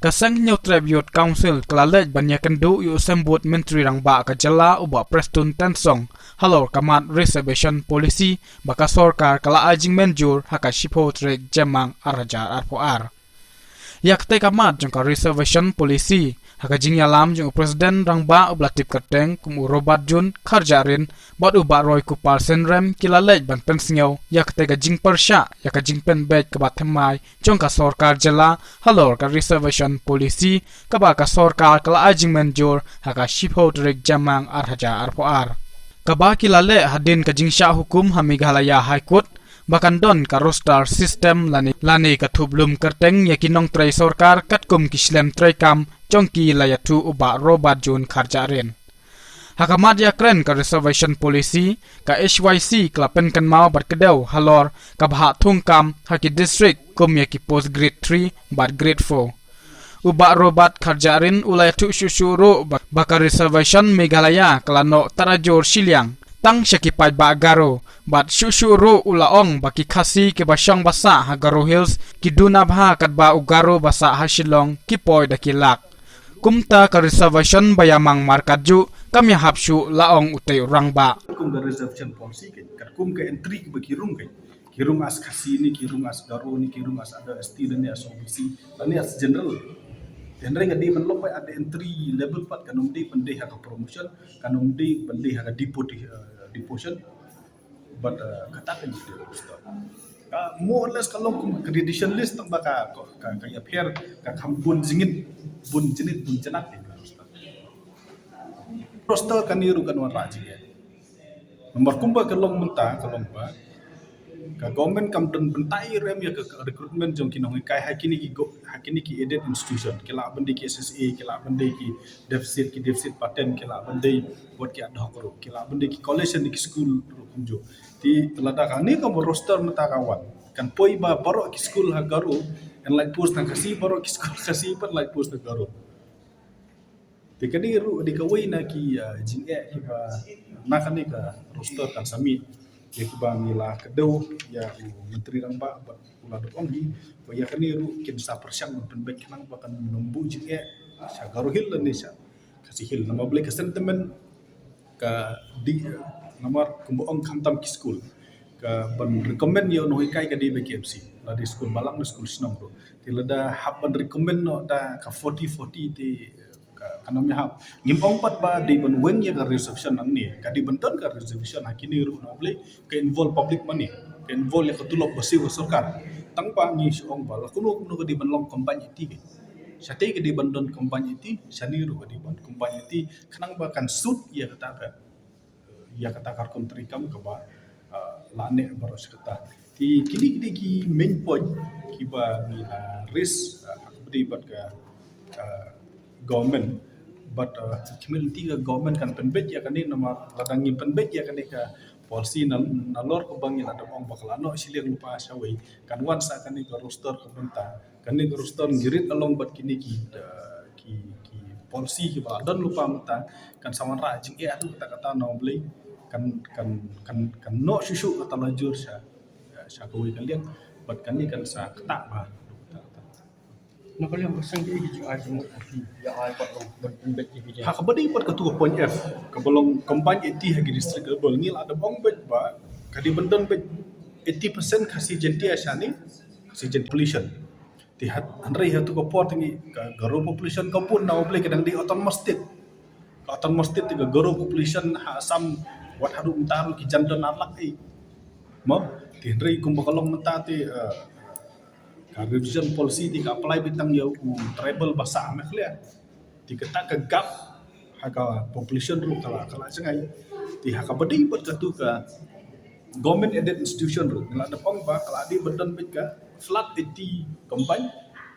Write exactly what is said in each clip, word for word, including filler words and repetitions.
Ka Seng Hynñiewtrep Youth Council ka la leit ban ïakynduh ïa u Symbud Myntri Rangbah ka jylla u Bah Prestone Tynsong halor ka mat Reservation Policy ba ka sorkar ka la ai jingmynjur ha ka shiphew tarik Jymmang ar hajar arphew ar. Ïa katei ka mat jong ka Reservation Policy, ha ka jingïalam jong u President Rangbah uba la tip kyrteng kum u Robert June Kharjahrin bad u Bah Roykuppal Synrem ki la leit ban pynsngew ïa katei ka jingpyrshah ïa ka jingpynbeit kaba thymmai jong ka sorkar jylla halor ka Reservation Policy kaba ka sorkar ka la ai jingmynjur ha ka shiphew tarik Jymmang ar hajar arphew ar, kaba ki la leh hadien ka jingshah hukum ha Meghalaya High Court ba kan don ka roster system lane, lane ka thup lum kyrteng ïa ki nongtrei sorkar katkum ki shlem treikam jong ki, la ïathuh u Bah Robert June Kharjahrin. Ha ka mat ïakren ka Reservation Policy, ka H Y C ka la pynkynmaw bad kdew halor ka bhah thungkam ha ki district kum ïa ki post Grade three bad Grade four. U Bah Robert Kharjahrin u la ïathuh shuh shuh ruh ba, ba ka Reservation Meghalaya ka la noh tarajur shiliang tang sha ki paidbah Garo, bad shuh shuh ruh u la ong ba ki Khasi kiba shong ba sah ha Garo Hills ki duna bha katba u Garo ba sah ha Shillong ki poi da ki lak. Kumta ka Reservation ba ïamang markatjuh kam ïahap shuh, la ong utei u Rangbah. Kum ka Reservation Policy kein, katkum ka entry kaba ki rung kein, ki rung as Khasi ne, ki rung as Garo ne, ki rung as other S T lane as O B C lane as General. Te hynrei ka dei ban long bai at the entry level pat, kan ym dei ban dei ha ka promotion, kan ym dei ban dei ha ka deputi-, eh, deposition. But, eh, kata ka dei roster. Ka more or less ka long kum ka gradation list, tang ba ka, ka, ka ïapher ka kham bun jingit, bun jingit, bun jnat ka roster. Roster kane ruh kan wanrah jingeh. Namar kumba ka long mynta, ka long ba ka government kam don bynta ruh em ïa ka, ka recruitment jong ki nonghikai ha kine ki go-, ha kine ki aided institution. Ki lah ban dei ki S S A, ki lah ban dei ki deficit, ki deficit pattern, ki lah ban dei wat ki ad hoc ruh, ki lah ban dei ki college ne ki school ruh kumjuh. Te lada kane ka roster mynta ka wan, kan poi ba baroh ki school ha Garo yn lait post ha Khasi, baroh ki school Khasi pat lait post ha Garo. Te kane ruh dei kawei na ki, ah, jingeh kiba na kane ka roster kan sa mih. Ïa kiba ngi la kdew ïa u Myntri Rangbah bad u la dep ong hi ba ïa kane ruh kin sa pyrshang ban pynbeit khnang ba kan ym buh jingeh sha Garo Hill lane sha Khasi Hill. Namar balei ka sentiment ka dei, namar kumba ong khamtam ki school, ka ban recommend ïa u nonghikai ka dei ba K M C, la dei school balang ne school shnong ruh. Te lada hap ban recommend noh da ka forty forty te ka, kan ym ïahap. Ngim ong pat ba dei ban weng ïa ka reservation nangne, ka dei ban don ka reservation ha kine ruh, namar balei ka involve public money, ka involve ïa ka tulop ba siew ka sorkar. Tang ba ngi shu ong ba la kumno kumno ka dei ban long combined eighty. Shatei ka dei ban don combined eighty, shane ruh ka dei ban combined eighty, khnang ba kan suit ïa kata ka, ïa kata ka rukom treikam kaba, ah, la neh baroh shi katta. Te kine, kine ki main point kiba ngi la raise, ah, ha kaba ïadei bad ka, ah, government, bad, ah, ki mih lynti ka government kan pynbeit ïa kane, namar lada ngim pynbeit ïa kane ka policy na, nalor kaba ngi la dep ong ba ka la noh shiliang lypa shawei, kan wan sa kane ka roster ka bynta. Kane ka roster ngi rit along bad kine ki, ah, ki, ki policy kiba la don lypa mynta, kan sa wanrah jingeh haduh katta katta, namar balei kan, kan, kan, kan noh shuh shuh kata la jur sha, sha kawei ka liang, bad kane kan sa ktah bha. Na ka liang ka seng ki, ki jingai jingmut ki ïa ai pat long ban pynbeit ïa ki. Ha kaba ïadei bad katu ka point F, kaba long combined eighty ha ki district level, ngi la dep ong beit ba ka dei ban don beit eighty percent Khasi Jaintia shane, Khasi Jaintia population. Te hynrei ha katu ka por te ngi, ka Garo population ka bun, namar balei ka dang dei autonomous state. Ka autonomous state te ka Garo population ha Assam wat haduh mynta ruh ki jan don ar lak ei. Mo, te hynrei kumba ka long mynta te, eh, ka reservation policy te ka apply beit tang ïa u tribal ba sah ha Meghalaya. Te kata ka gap ha ka population ruh ka la, ka la jngai. Te ha kaba ïadei bad katu ka government aided institution ruh, ngi la dep ong ba ka la dei ban don beit ka flat eighty combined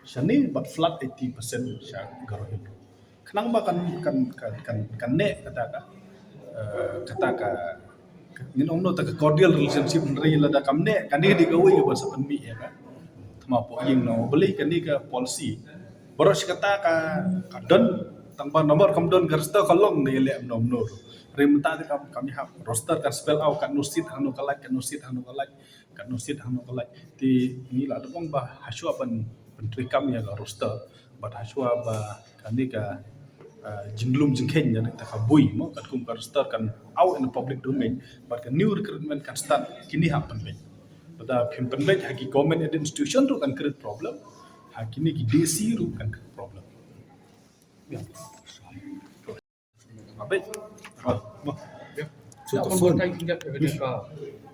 shane bad flat eighty percent sha Garo Hills. Khnang ba kan, kan, kan, kan, kan neh kata ka, eh, kata ka, ngin ong no ta ka cordial relationship, hynrei lada kam neh, kane dei kawei kaba sa pynmih ïa ka thma pohïing, namar balei kane ka policy baroh shi katta ka, ka don, tang ba namar kam don ka roster ka long ne leh mano mano. Hynrei mynta te kam, kam ïahap, roster kan spell out katno seat hangno ka lait, katno seat hangno ka lait, katno seat hangno ka lait. Te ngi la dep ong ba hashwa ban, ban treikam ïa ka roster, Bad hashwa ba kane ka, ah, jinglum jingkheiñ na kata ka bui mo, katkum ka roster kan out in the public domain, bad ka new recruitment kan start kine hap pynbeit. Lada phim pynbeit ha ki government aided institution ruh kan create problem, ha kine ki D C ruh kan create problem. Abei. Ah, mo. So, ka phone. Ka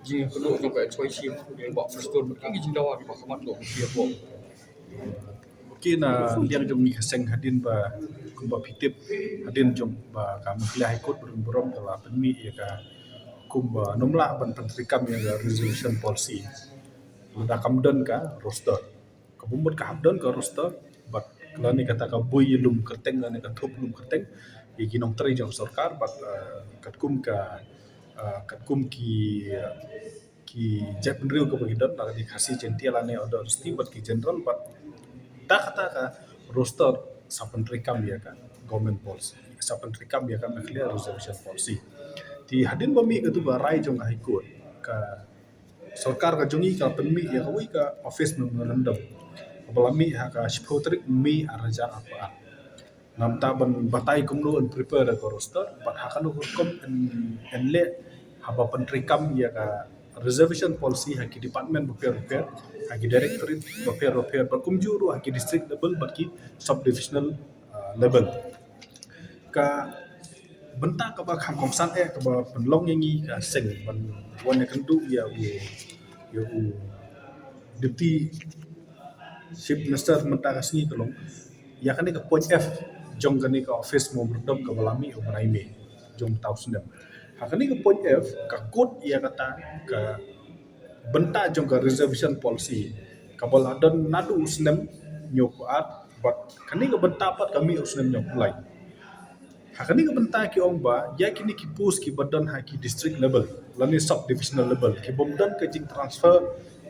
jingkynnoh jong ka H Y C, ba first door, ki jingdawa, ba khmat, ba ki, ba. Okay, na liang jong ngi ka seng hadien ba, kumba phi tip, hadien jong ba ka Meghalaya High Court burom burom ka la pynmih ïa ka, kumba ym lah ban pyntreikam ïa ka reservation policy lada kam don ka roster. Kaba mut ka hap don ka roster, bad lane kata ka bui lum kyrteng, lane ka thup lum kyrteng ïa ki nongtrei jong sorkar, bad, eh, katkum ka, eh, katkum ki, eh, ki jaitbynriew kaba ki don, lane Khasi, Jaintia, lane other S T, bad ki general, bad da kata ka roster sa pyntreikam ïa ka government policy, sa pyntreikam ïa ka Meghalaya reservation policy. Te hadien ba mih katu ka rai jong ka High Court, ka sorkar ka jong ngi ka pynmih ïa kawei ka office memorandum kaba la mih ha ka shiphew tarik May ar hajar arphew ar. Namar ban batai kumno ban prepare ka roster, bad ha kano ka rukom yn, yn leh haba pyntreikam ïa ka reservation policy ha ki department bapher bapher, ha ki directorate bapher bapher, bad kumjuh ruh ha ki district level bad ki subdivisional, uh, level. Ka bynta kaba kham kongsan eh kaba pynlong ïa ngi ka seng ban wan ïakynduh ïa u, ïa u Deputy Chief Minister mynta ka sngi ka long ïa kane ka point F jong kane ka office memorandum kaba la mih u bnai May jong mynta u snem. Ha kane ka point F ka kut ïa kata ka bynta jong ka reservation policy kaba la don naduh u snem hynñiewphew ar, bad kane ka bynta pat ka mih u snem hynñiewphew lai. Ha kane ka bynta ki ong ba ïa kine ki post kiba don ha ki district level lane subdivisional level ki bym don ka jingtransfer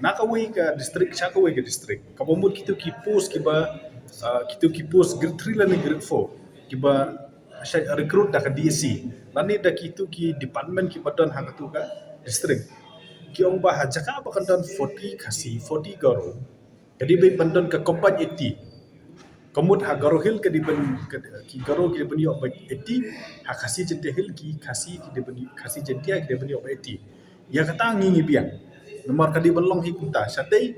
na kawei ka district sha kawei ka district, kaba mut kitu ki post kiba, ah, kitu ki post grade three lane grade four kiba shait recruit da ka D S C lane da kitu ki department kiba don ha katu ka district. Ki ong ba ha jaka ba kan don forty Khasi, forty Garo, ka dei ban don ka combined eighty. Ka mut ha Garo Hill ka dei ban, ka, ki Garo ki dei ban ïoh ba eighty, ha Khasi Jaintia Hill ki Khasi ki dei ban, Khasi Jaintia ki dei ban ïoh ba eighty. Ïa kata ngi ngi biang. Namar ka dei ban long hi kumta, shatei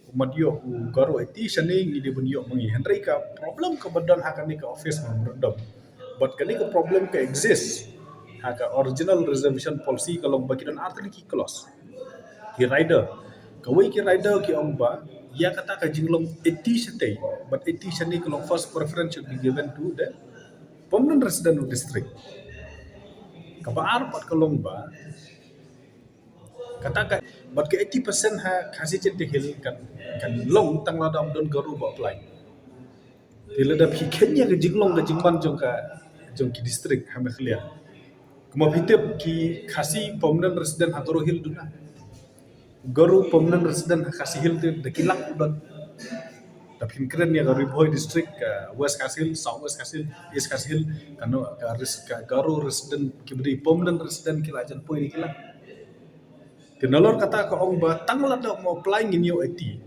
kumta ïoh u Garo eighty, shane ngi dei ban ïoh ma ngi. Hynrei ka problem kaba don ha kane ka office memorandum, bad kane ka problem ka exist ha ka original reservation policy ka long ba ki don artylli ki clause, ki rider. Kawei ki rider ki ong ba ïa kata ka jinglong eighty shatei bad eighty shane ka long first preference should be given to the permanent resident of district. Kaba ar pat ka long ba kata ka, bad ka eighty percent ha Khasi Jaintia Hill kan, kan long tang lada ym don Garo ba apply. Te lada phi kheiñ ïa ka jinglong ka jingman jong ka, jong ki district ha Meghalaya, kumba phi tip ki Khasi permanent resident ha Garo Hill duna. Garo permanent resident ha Khasi Hill te da ki lak u don. Da phin kren ïa ka Ri Bhoi district, ka West Khasi Hill, South West Khasi Hill, East Khasi Hill, kano ka res-, ka Garo resident kiba dei permanent resident ki la jan poi da ki lak. Te nalor kata ka ong ba tang lada ym apply ngin ïoh eighty.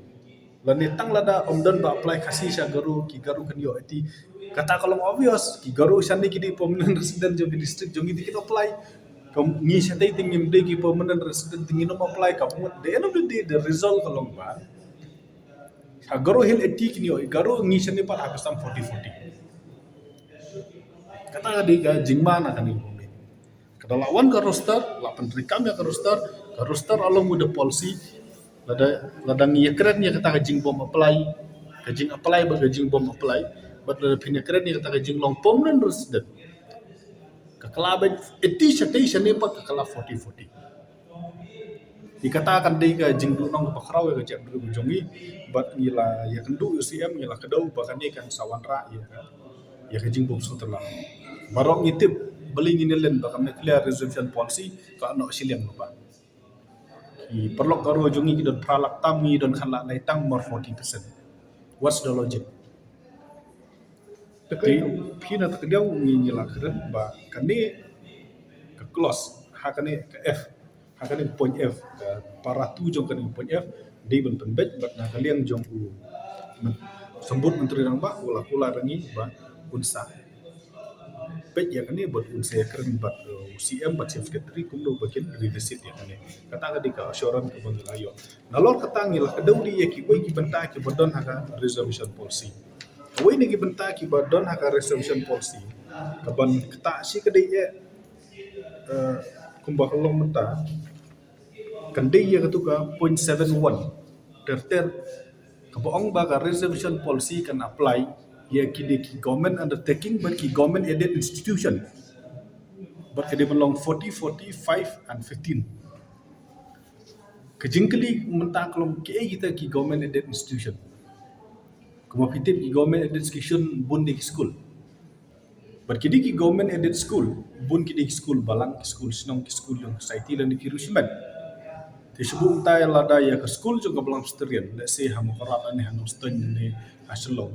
Lane tang lada ym don ba apply Khasi sha Garo, ki Garo kin ïoh eighty. Kata ka long obvious, ki Garo shane ki dei permanent resident jong ki district jong ngi te kin apply. Ka ngi shatei te ngim dei ki permanent resident te ngin ym apply, ka mut the end of the day the result ka long ba ha Garo Hill eighty kin ïoh, Garo ngi shane pat ha ka sam forty forty. Kata ka dei ka jingman ha kane. Ka da la wan ka roster, la pyntreikam ïa ka roster, ka roster along with the policy, lada, lada ngi ïakren ïa kata ka jingbym apply, ka jing apply bad ka jingbym apply, bad lada phin ïakren ïa kata ka jinglong permanent resident, ka kylla beit eighty shatei, shane pat ka kylla forty forty. Te kata kan dei ka jingduhnong kaba khraw ïa ka jaitbynriew jong ngi, bad ngi la ïakynduh ïa u C M, ngi la kdew ba kane kan sa wanrah ïa ka, ïa ka jingbymsuk tynnad. Baroh ngi tip, balei ngin len ba ka Meghalaya Reservation Policy ka noh shiliang ba. Ki paralok Garo jong ngi ki don phra lak tam, ngi don khatlai tam, mar forty percent. What's the logic? Te phi na ta ka daw ngi, ngi la kren ba kane ka clause, ha kane ka F, ha kane ka point F, ka para two jong kane ka point F, dei ban pynbeit bad na ka liang jong u, Sambut Myntri Rangbah, u la kular ïa ngi ba un sa peit ïa kane bad un sa ïakren bad, uh, C M bad Chief Secretary kumno ba kin revisit ïa kane. Kata ka dei ka assurance kaba ngi la ïoh. Nalor kata ngi la kdew de ïa kiwei ki bynta kiba don ha ka reservation policy. Kawei na ki bynta kiba don ha ka reservation policy, kaban kata shi ka dei eh, uh, kumba ka long mynta, kan dei ïa katu ka point seven one ter ter, kaba ong ba ka reservation policy kan apply ïa kine ki government undertaking bad ki government aided institution. Bad ka dei ban long forty, forty-five and fifteen. Ka jingkylli mynta ka long kiei kita ki government aided institution. Kumba phi tip, ki government aided institution bun dei ki school. Bad ki dei ki government aided school, bun ki dei ki school balang, ki school shnong, ki school jong society lane ki riewshimet. Te shu buh mynta ïa lada ïa ka school jong ka Balang Presbyterian, let's say ha Mawkyrwat ne ha Nongstoiñ ne ha Shillong,